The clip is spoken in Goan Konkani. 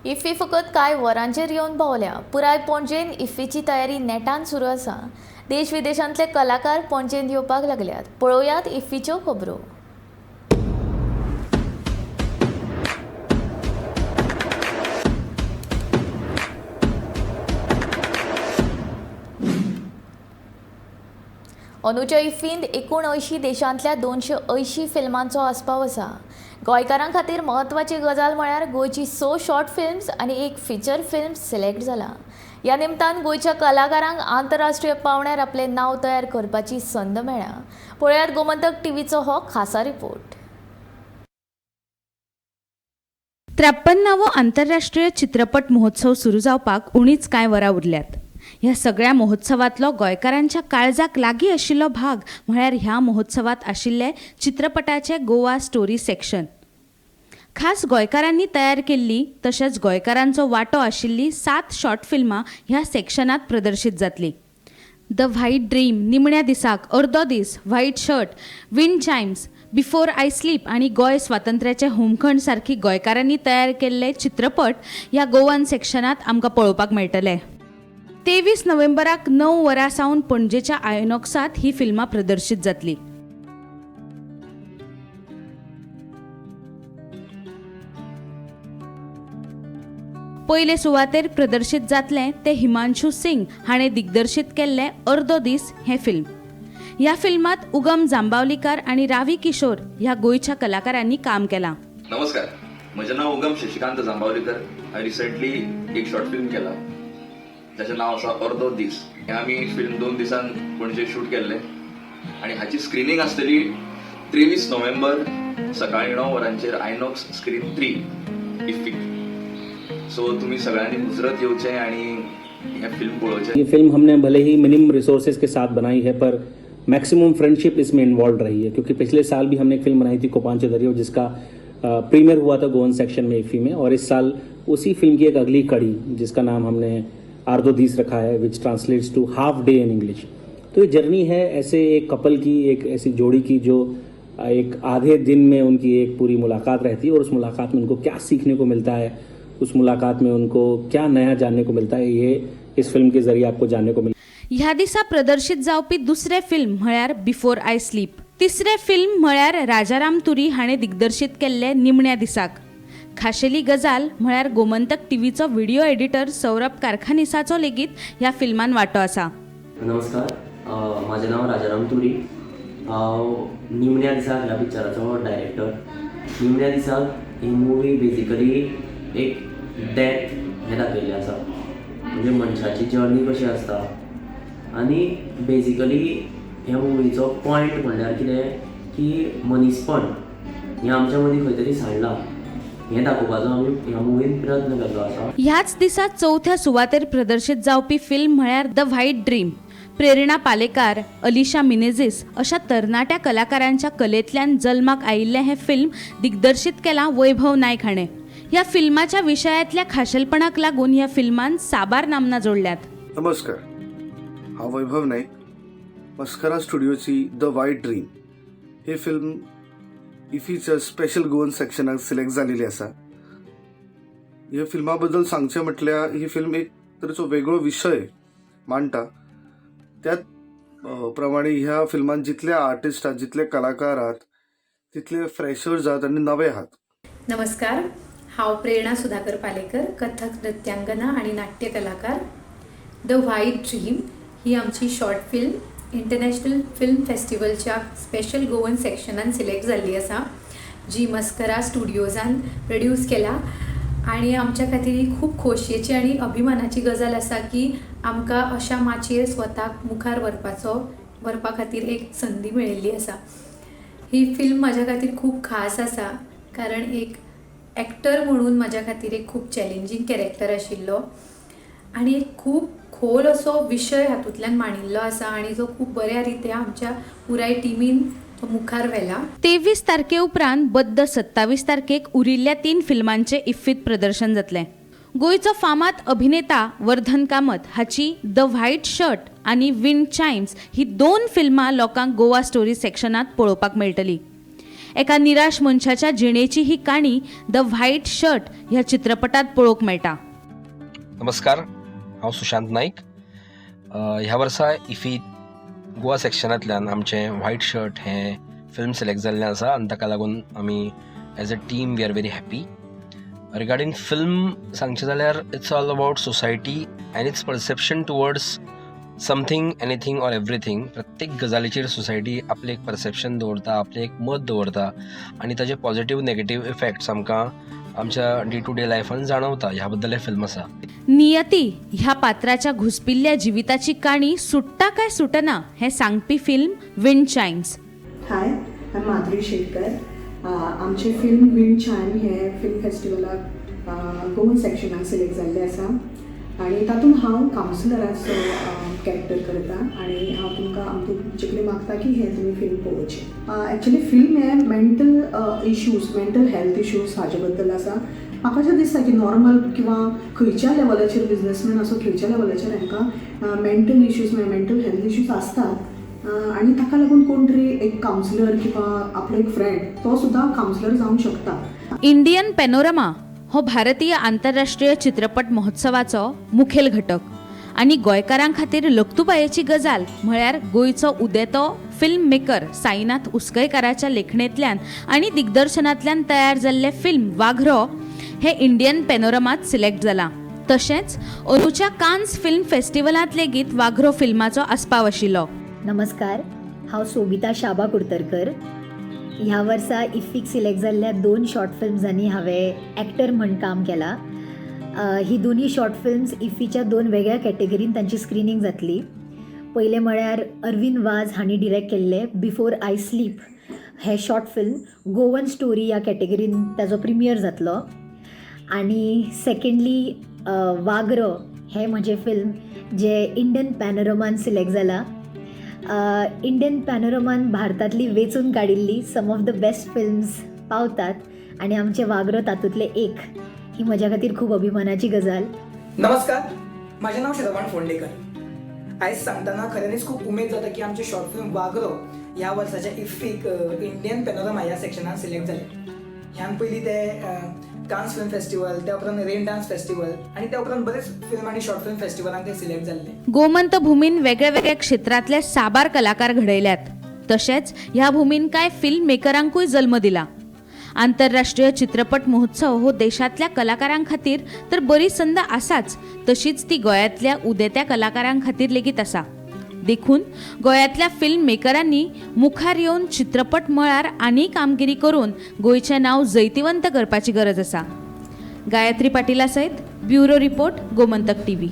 इफ्फी फकत कांय वरांचेर येवन पावल्या. पुराय पणजेन इफ्फीची तयारी नेटान सुरू आसा. देश विदेशांतले कलाकार पणजेन येवपाक लागल्यात. पळोवयात इफ्फीच्यो खबरो. अंदूच्या इफ्फींत 79 देशांतल्या 280 फिल्मांचो आस्पाव आसा. गोंयकारां खातीर म्हत्वाची गजाल म्हळ्यार गोंयची 6 शॉर्ट फिल्म्स आनी एक फिचर फिल्म सिलेक्ट जाला. ह्या निमतान गोंयच्या कलाकारांक आंतरराष्ट्रीय पांवड्यार आपलें नांव तयार करपाची संद मेळ्ळ्या. पळयात गोमंतक टीव्हीचो हो खासा रिपोर्ट. 53वो आंतरराष्ट्रीय चित्रपट महोत्सव सुरू जावपाक उणीच कांय वरां उरल्यात. ह्या सगळ्या महोत्सवांतलो गोंयकारांच्या काळजाक लागीं आशिल्लो भाग म्हळ्यार ह्या महोत्सवांत आशिल्ले चित्रपटाचे गोवा स्टोरी सेक्शन. खास गोंयकारांनी तयार केल्ली तशेंच गोंयकारांचो वांटो आशिल्ली 7 शॉर्ट फिल्मां ह्या सेक्शनांत प्रदर्शीत जातली. The white dream, निमण्या दिसाक, अर्दो दीस, white shirt, wind chimes, before I sleep आनी गोंय स्वातंत्र्याचे होमखण सारकी गोंयकारांनी तयार केल्ले चित्रपट ह्या गोवन सेक्शनांत आमकां पळोवपाक मेळटले. 23 नोव्हेंबराक 9 वरां सावन पणजेच्या आयनॉक्सांत ही फिल्मां प्रदर्शीत जातली. पयले सुवातेर प्रदर्शीत जातलें तें हिमांशू सिंग हाणें दिग्दर्शीत केल्लें अर्दो दीस हें फिल्म. ह्या फिल्मांत उगम जांबावलीकर आनी रावी किशोर ह्या गोंयच्या कलाकारांनी काम केलां. नमस्कार, म्हजें नांव उगम शशिकांत जांबावलीकर. हांवें रिसंटली एक शॉर्ट फिल्म केला जाचें नांव आसा अर्दो दीस. हें आमी फिल्म 2 दिसान पणजे शूट केल्लें आनी हाची स्क्रिनींग आसतली 23 नोव्हेंबर सकाळीं 9 वरांचेर आयनॉक्स स्क्रीन 3 इफ्फीक. सो तुम्ही सगळ्यांनी मुजरत येवचें आनी हें फिल्म पळोवचें. ये फिल्म हमने भले ही मिनिमम रिसोर्सेज के साथ बनाई है, पर मैक्सिमम फ्रेंडशिप इसमें इन्वॉल्व रही है, क्योंकि पिछले साल भी हमने एक फिल्म बनाई थी कोपांचे दरियो, जिसका प्रीमियर हुआ था गोवन सेक्शन में इफ्फी में, और इस साल उसी फिल्म की एक अगली कड़ी जिसका नाम हमने आर्दो दीस रखा है, which translates to half day in English. तो ये जर्नी है ऐसे एक कपल की, एक ऐसी जोड़ी की जो एक आधे दिन में उनकी एक पूरी मुलाकात रहती है और उस मुलाकात में उनको क्या सीखने को मिलता है, उस मुलाकात में उनको क्या नया जानने को मिलता है, ये इस फिल्म के जरिए आपको जानने को मिलता है. ह्या दिसा प्रदर्शीत जावपी दुसरें फिल्म म्हळ्यार बिफोर I sleep. तिसरें फिल्म म्हळ्यार राजाराम तुरी हाणें दिग्दर्शीत केल्लें निमण्या दिसाक. खाशेली गजाल म्हळ्यार गोमंतक टीव्हीचो व्हिडिओ एडिटर सौरभ कारखानिसाचो लेगीत ह्या फिल्मान वांटो आसा. नमस्कार, म्हाजें नांव राजाराम तुरी. हांव निमण्या दिसाक ह्या पिक्चराचो डायरेक्टर. निमण्या दिसाक ही मुवी बेजिकली एक डेथ हें दाखयल्लें आसा, म्हणजे मनशाची जर्नी कशी आसता. आनी बेजिकली ह्या मुवीचो पॉयंट म्हणल्यार कितें की मनीसपण हें आमच्या मदीं खंय तरी सांडलां, हें दाखोवपाचो आमी ह्या मुवीन प्रयत्न केल्लो आसा. ह्याच दिसा चवथ्या सुवातेर प्रदर्शीत जावपी फिल्म म्हळ्यार the white dream. Prerna Palekar, Alisha Menezes अशा तरणाट्या कलाकारांच्या कलेंतल्यान जल्माक आयिल्लें हें फिल्म दिग्दर्शीत केलां वैभव नायक हाणें. ह्या फिल्माच्या विशयांतल्या खाशेलपणाक लागून ह्या फिल्मान साबार नामना जोडल्यात. नमस्कार, हांव वैभव नायक. मस्करा स्टुडियोची the white dream he film इफीच्या special Goan सेक्शनाक सिलेक्ट जालेली आसा. ह्या फिल्मा बद्दल सांगचें म्हटल्यार ही फिल्म एक तरेचो वेगळो विशय मांडटा. त्याच प्रमाणे ह्या फिल्मान जितले आर्टिस्ट आहात, जितले कलाकार आहात, तितले फ्रेशर्स आहात आनी नवे आहात. नमस्कार, हांव प्रेरणा सुधाकर पालेकर, कथक नृत्यांगना आनी नाट्य कलाकार. The white dream ही आमची शॉर्ट फिल्म इंटरनॅशनल फिल्म फेस्टिवलच्या स्पेशल गोवन सेक्शनान सिलेक्ट जाल्ली आसा, जी मस्करा स्टुडियोजान प्रोड्यूस केला. आनी आमच्या खातीर ही खूब खोशयेची आनी अभिमानाची गजाल आसा की आमकां अशा माचयेर स्वताक मुखार व्हरपा खातीर एक संदी मेळिल्ली आसा. ही फिल्म म्हाज्या खातीर खूब खास आसा, कारण एक एक्टर म्हणून म्हाज्या खातीर एक खूब चॅलेंजींग कॅरेक्टर आशिल्लो आनी एक खूब खोल असो विशय हातूंतल्यान मांडिल्लो आसा आनी जो खूब बऱ्या रित्या आमच्या पुराय टिमीन तो मुखार व्हेला. 23 तारखे उपरांत बद्द 27 तारखेक उरिल्ल्या 3 फिल्मांचें इफ्फींत प्रदर्शन जातलें. गोंयचो फामाद अभिनेता वर्धन कामत हाची the white shirt आनी विंड चाइम्स ही 2 फिल्मां लोकांक गोवा स्टोरी सेक्शनांत पळोवपाक मेळटली. एका निराश मनशाच्या जिणेची ही काणी the white shirt ह्या चित्रपटात पळोवंक मेळटा. नमस्कार, हांव सुशांत नाईक. ह्या वर्सा इफी गोवा सेक्शनांतल्यान आमचें व्हायट शर्ट हें फिल्म सिलेक्ट जाल्लें आसा आनी ताका लागून आमी as a team we are very happy. Regarding film सांगचें जाल्यार it's all about society and its perception towards something, anything or everything. प्रत्येक गजालीचेर सोसायटी आपलें एक परसेप्शन दवरता, आपलें एक मत दवरता आनी ताजे पॉजिटीव नेगेटीव इफेक्ट्स आमकां आमच्या डे टू डे लायफान जाणवता. ह्या बद्दल हें फिल्म आसा. नियती ह्या पात्राच्या घुसपिल्ल्या जिविताची काणी सुट्टा काय सुटना हें सांगपी film Wind Chimes. Hi, I am Madhuri Shetkar. आमचें फिल्म विंड चायम हें फिल्म फेस्टिवलाक गोवन सेक्शनाक सिलेक्ट जाल्लें आसा आनी तातूंत हांव कावन्सिलराचो कॅरेक्टर करता आनी हांव तुमकां तुमचे कडेन मागता की हें तुमी फिल्म पळोवचें. एक्चुली फिल्म हें mental issues, mental health issues हाजे बद्दल आसा. म्हाका अशें दिसता की नॉर्मल किंवां खंयच्या लेवलाचेर बिजनसमॅन आसूं, खंयच्या लेवलाचेर हांकां मेंटल इश्यूज म्हळ्यार मेंटल हेल्थ इश्यूज आसतात आनी ताका लागून कोण तरी एक कावन्सिलर किंवा आपलो एक फ्रेंड तो सुद्दां कावन्सिलर जावंक शकता. इंडियन पॅनोरमा हो भारतीय आंतरराष्ट्रीय चित्रपट महोत्सवाचो मुखेल घटक आनी गोंयकारां खातीर लक्तुबायेची गजाल म्हळ्यार गोंयचो उदेतो फिल्म मेकर साईनाथ उसकयकाराच्या लेखणेंतल्यान आनी दिग्दर्शनांतल्यान तयार जाल्लें फिल्म वाघरो हें इंडियन पॅनोरमात सिलेक्ट जालां. तशेंच अंदूच्या कान्स फिल्म फेस्टिवलांत लेगीत वाघरो फिल्माचो आस्पाव आशिल्लो. नमस्कार, हांव सोबिता शाबा कुडतरकर. ह्या वर्सा इफ्फीक सिलेक्ट जाल्ल्या 2 शॉर्ट फिल्म्सांनी हांवें एक्टर म्हण काम केलां. ही दोनूय शॉर्ट फिल्म्स इफ्फीच्या 2 वेगळ्या कॅटेगरीन तांची स्क्रिनींग जातली. पयलें म्हळ्यार अरविंद वाज हांणी डिरेक्ट केल्लें बिफोर I sleep हें शॉर्ट फिल्म गोवन स्टोरी ह्या कॅटेगरीन ताजो प्रिमियर जातलो. आनी सेकेंडली वाघरो हें म्हजें फिल्म जें इंडियन पॅनोरमान सिलेक्ट जालां. इंडियन पॅनोरमान भारतांतली वेंचून काडिल्ली some of the best films पावतात आनी आमचें वाघरो तातूंतलें एक. ही म्हज्या खातीर खूब अभिमानाची गजाल. नमस्कार, माझे नाव श्रवण फोंडेकर. आयज सांगतना खऱ्यांनीच खूब उमेद जाता की आमचे शॉर्ट फिल्म वाघरो ह्या वर्साच्या इफ्फीक इंडियन पॅनोरमा ह्या सेक्शनान सिलेक्ट जाले. ह्यान पयलीं ते कान्स फिल्म फेस्टिवल, त्या उपरांत रेन डान्स फेस्टिवल आनी त्या उपरांत बरेच फिल्म आनी शॉर्ट फिल्म फेस्टिवलांक ते सिलेक्ट जाल्ले. गोमंत भूमीन वेगळ्या क्षेत्रांतले साबार कलाकार घडयल्यात. तशेंच ह्या भूमीन कांय फिल्म मेकरांकूय जल्म दिला. आंतरराष्ट्रीय चित्रपट महोत्सव हो देशांतल्या कलाकारां खातीर तर बरी संद आसाच, तशीच ती गोंयांतल्या उदेत्या कलाकारां खातीर लेगीत आसा. देखून गोंयांतल्या फिल्म मेकरांनी मुखार येवन चित्रपट मळार आनी कामगिरी करून गोंयचें नांव जैतिवंत करपाची गरज आसा. गायत्री पाटिला सयत ब्युरो रिपोर्ट, गोमंतक टीव्ही.